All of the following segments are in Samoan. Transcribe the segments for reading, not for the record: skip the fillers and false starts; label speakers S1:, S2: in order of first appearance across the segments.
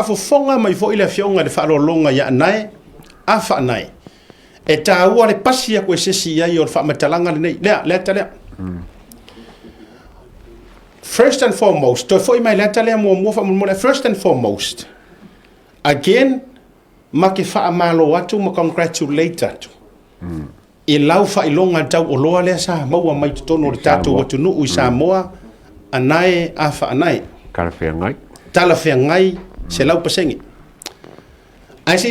S1: Faafofoga mai foi le Afioga i le Faaaloaloga ia Anae a Faanae, e taua le pasi atu e se isi i ai o le faamatalaga lenei, lea, le ata lea. First and foremost, toe foi mai le ata lea muamua faamolemole. First and foremost, again, ma ke faamalo atu ma congratulate atu i lau faailoga tauoloa lea sa maua mai totonu o le tatou atunuu i Samoa, Anae a Faanae.
S2: Talafeagai.
S1: Talafeagai, 100%. Ae se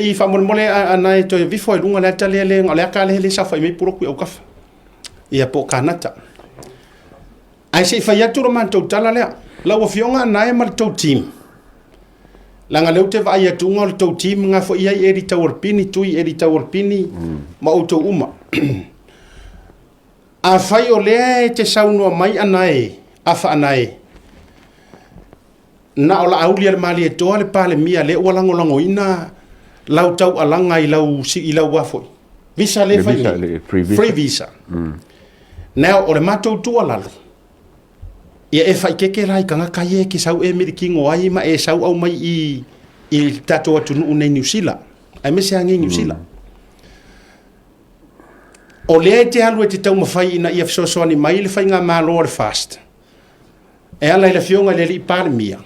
S1: i faamolemole Anae toe vifo i luga le ata lea, lea, o le ata lea lea saofai mai Puloku i autafa. Ia po o Kanata. Ae se i fai atu le matou tala lea. Lau Afioga Anae ma le tou team, leaga lea ou te vaai atu o le tou team nga foi i ai Eli Taualpini, Tui Eli Taualpini ma outou uma. Afai o lea e te saunoa mai Anae, afa Anae, na o Laaulialemalietoa le Palemia lea ua lagolagoina lau taualaga i lau, i lau a foi visa lea fai
S2: nei, free visa.
S1: Free visa. Now, o le matou tuualalo, ia e faikeke la i tagata ia e ke sau e milikino ai ma e sau au mai i le tatou atunuu nei Niu Sila, aemaise lava nei Niu Sila. O lea e te alu e te taumafai ina ia fesoasoani mai le faigamalo a le FAST, e ala i le afioga i le alii Palemia,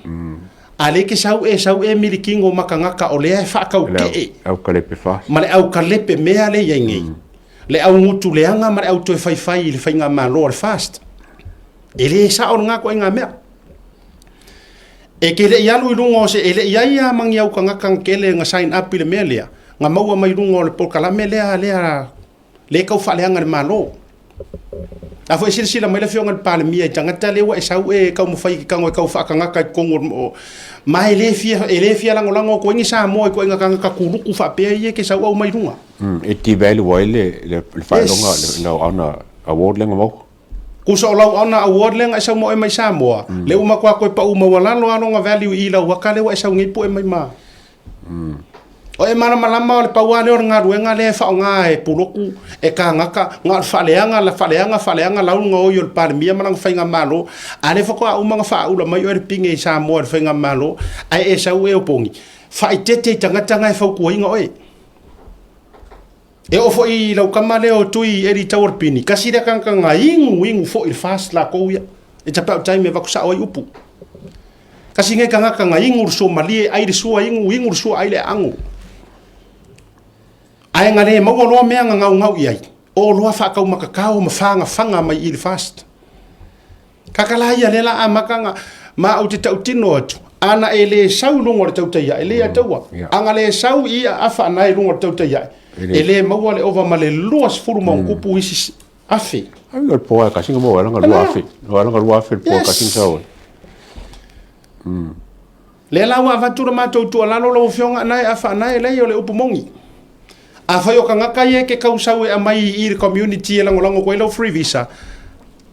S1: a lea e te sau e sau e milikino ma tagata o lea e faataukee
S2: Aukalepe FAST.
S1: Ma le aukalepe mea lea i ai nei, le au gutu leaga ma le au toe faifai i le faigamalo a le FAST. E le sao lena ituaiga mea. E te le i alu i luga o se, e le i ai lava ma ni au tagata na tele na sign up i le mea lea, na maua mai luga o le polokalame lea, lea lea e tau faaleaga e le Malo. A foi e silasila mai le Afioga i le Palemia i tagata lea ua e sau e taumafai e tago e tau faatagata i totonu o ma e le fia e le fia lagolago atu ai ni Samoa i ituaiga tagata kuluku faapea ia e te sau aumai i luga.
S2: E devalue ai le le faailoga lau honor award lea na maua.
S1: Kusa o lau honor award lea na e sau ma oe mai Samoa, lea ua matua toe pau maualalo lava lona value i lau aka lea ua e sau nei pue mai ma. O e malamalama o le pau lava lea o le galuega lea e faaaoga e Puloku, e Kagaka, na o le faaleaga, la faaleaga, faaleaga lauga o ia o le Palemia ma lana faigamalo, a lea faatoa uma ona faaula mai oe le pine i Samoa i le faigamalo, ae e sau e opogi, faaeteete i tagata na e fautuaina oe. E oo foi i lau tama lea o Tui Eli Taualpini, tasi lea tagata na inu inu foi i le FAST latou ia. It's about time e avatu sao ai upu. Tasi nei tagata na inu le sua malie, ai le sua inu, inu le sua ai le aano. Ae na le maua loa mea na gaugau i ai, o loa faataumatatao ma fagafaga mai i le FAST. Kaka la ia lea la amata na ma ou te tautino atu, ana e le sau i luga o le tautai ae, e le ia taua. Ana le sau i ia afa ana i luga o le tautai ae, e le maua le ova ma le 20 ma ona tupu isi afe.
S2: Ai o le poa e kasi mo ala nga 2000. O ala nga 2000 le poa kasi sau.
S1: Lea la ua avatu le matou tuualalo lau Afioga anae afa anae leai o le upu moni. Afai o tagata ia e ke tau sau e aumai i le community e lagolago atu ai lau free visa,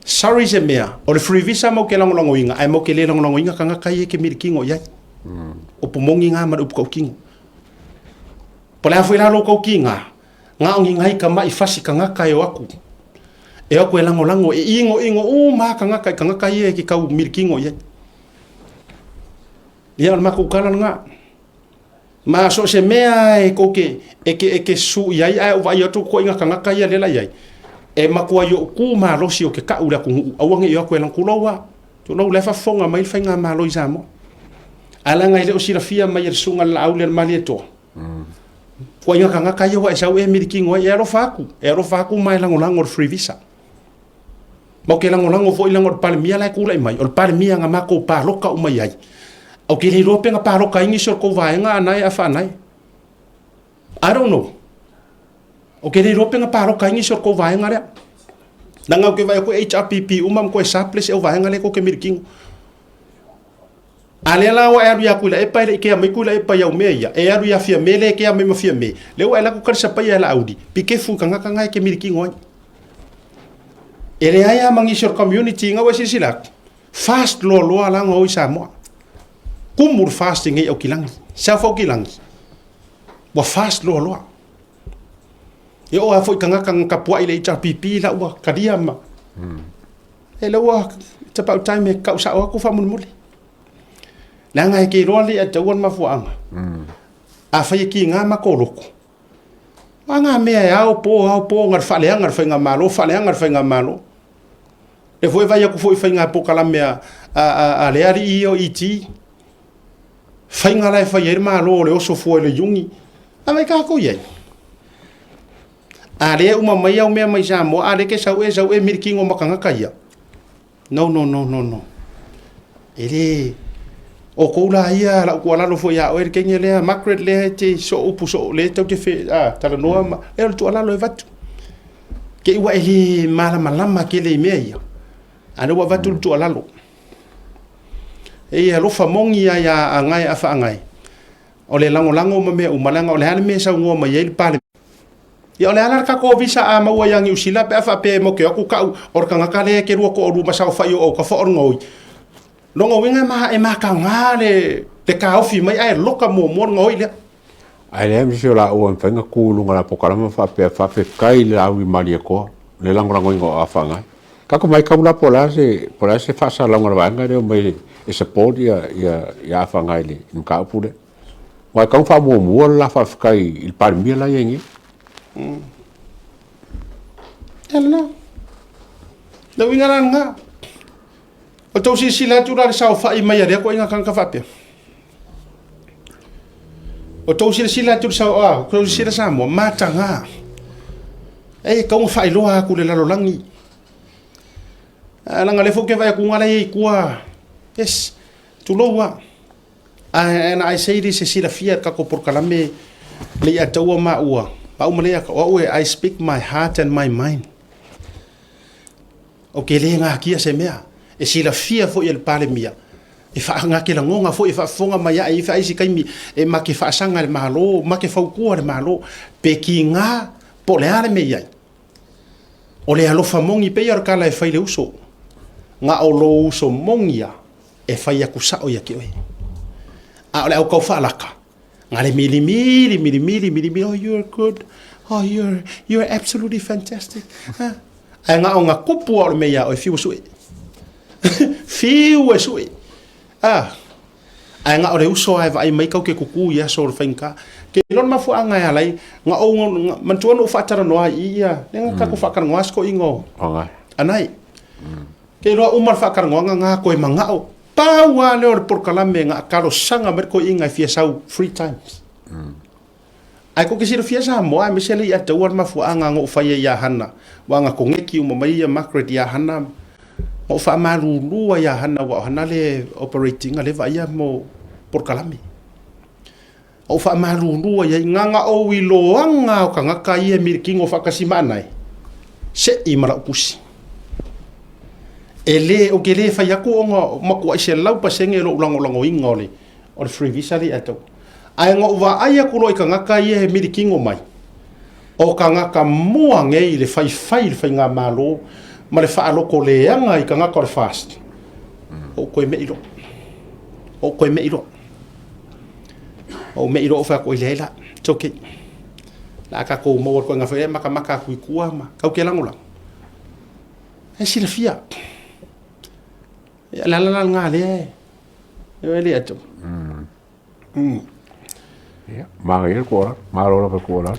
S1: sorry se mea, o le free visa mau ke lagolagoina, ae mau ke le lagolagoina tagata ia e ke milikino i ai. Upu moni nga ma le upu tautino. Po o le a foi la lou tautiga, na o ni nai tama'i fasi tagata e o atu, e o atu e lagolago, e inoino uma lava tagata i tagata ia e ke tau milikino i ai. Ia o le matou tala lena. Ma so o se mea e kou ke, e ke, e ke su i ai, ae ou vaai atu koe i ngā tagata ia lea la i ai, e matua i o'u kū malosi o ke ka'u i le atunuu, aua ne i o atu e lan tulou a, tulou la e faafofoga mai le faigamalo i Samoa. Ae leaga e le o silafia mai e le susuga i le Laaulialemalietoa, koe i ngā tagata ia ua e sau e milikino ai, e alofa atu, e alofa atu ma e lagolago le free visa. Ma ou te lagolago foi leaga o le Palemia la e tulai mai, o le Palemia na matou palota uma i ai. Ou te le iloa pe na palota ai nisi o le tou vaega a nae a faanae. I don't know. Ou te le iloa pe na palota ai nisi o le tou vaega lea. Leaga ou te vaai atu e HRPP uma ma toe surplus le au vaega lea tou te milikino. A lea la ua e alu ia Tuilaepa e le i kea mai Tuilaepa i au mea ia, e alu ia Fiame lea e kea mai ma Fiame, lea ua e alu atu talisapaia e Laauli, pikefu i tagata na e te milikino ai. E leai lava ma nisi o le community ina ua e silasila atu, fast loaloa la ona o i Samoa. Kumu le fast i nei Aukilagi, South Aukilagi, ua fast loaloa. E oo lava foi i tagata na tapuai i le HRPP la ua talia ma... E la ua, it's about time e tau sao atu faamolemole. Leaga e te iloa le ataua le mafuaaga. Afai e kiga ma koloko, a ngā mea e ao po, ao po, na le faaleaga le faigamalo, faaleaga le faigamalo. Lea foi e vaai atu foi i faiga polokalame a le alii ia o ET, faiga la e fai ai le Malo o le oso fua i le iuni. A vaai tatou i ai? A lea e uma mai au mea mai Samoa, a lea e te sau e sau e milikino ma tagata ia. No, no, no, no, no. E le... O kou la ia, lau tuualalo foi ia oe le teine lea, Margaret lea e te soo upu soo, lea e tau te fe, a, talanoa ma, e o le tuualalo e avatu. Te i ua e le malamalama tele i mea ia, a lea ua avatu le tuualalo. E i alofa moni ia ia Agae a Faagae, o le lagolago ma mea uma, leaga o le a le mea e saunoa mai ai le Palemia. Ia o le a la le tatou visa a maua ia Niu Sila pe a faapea e matou te o atu tau o le tagata lea e te lua toalua ma saofai o autafa o le gaoi. Lona uiga e ma, e mataga le, le taofi mai ae loka muamua le gaoi lea.
S2: Ae leai ma se isi o laua e mafai ona tu i luga o la polokalame ma faapea faafetai i le Lauli Malietoa le lagolagoina o Afagai. Tatou matau la po o le a se po o le a se faasalalauga a le vaega lea e omai e support ia Afagai i le mataupu lea. Aua e tatau ona faamuamua le la faafetai i le Palemia la e i ai nei.
S1: Ia lena. Le uiga la lena. O tou silasila atu la i le saofai mai a lea ituaiga tagata faapea. O tou silasila atu i le sao, a, tou silasila Samoa, mataga. E tatau ona faailoa atu i le lalolagi. Ae leaga o lea foi ou te vaai atu la e i ai i tua. Yes, tulou lava. And I say this e silafia e le tatou polokalame le ia taua maua, maua ma le o au e I speak my heart and my mind. Ou te le natia se mea. E silafia foi e le Palemia, e faagate lagona foi e faafofoga mai ae i ai isi taimi e ma te faasaga i le Malo, ma te fautua le Malo, pe tiga po o le a le mea e i ai. O le alofa moni pei o le tala e fai i le uso, na o lou uso moni lava e fai atu sao ia te oe. A o le au tau faalaka, na le milimili, milimili, milimili, oh you're good, oh you're absolutely fantastic. Ha? Ae na o na kupu lava o le mea ia oe, fiu e sue. Fiu e sue. Ah. Ae na o le uso lava e vaai mai kau ke kuku i aso o le faigata. Ke iloa le mafuaaga e ala ai, na ou, manatua na ou faatalanoa ai i ia, lea na tatou faatalanoa si toeaina o Anae. Ke iloa uma le faatalanoaga na toe manao, pau lava lea o le polokalame na talosaga mai le toeaina e fia sau three times. Ae tou te silafia Samoa aemaise le ia taua le mafuaaga na ou faia ia Hana, aua na koneti uma mai ia Margaret ia Hana, na ou faamalulu ai ia Hana aua o Hana le operating le vaaia mo polokalame. Na ou faamalulu ai ai, na na ou iloaga o tagata ia e milikino faatasi ma Anae, sei ma lau tusi. E le, ou te le fai atu ona matuai 100% lou lagolagoina o le o le free visa le ia tau. Ae na ou vaai atu loa i tagata ia e milikino mai, o tagata mua nei i le faifai i le faigamalo ma le faalotoleaga i tagata o le FAST, ou toe mei loa. Ou toe mei loa. Ou mei loa ou fai atu, leai la, it's okay. La a tatou maua le ituaiga foi lea, matamata atu i tua ma tau te lagolago. E silafia. Ia, le ala la lena lea e le atu.
S2: Ia, manaia le tuualalo, malo lava le tuualalo.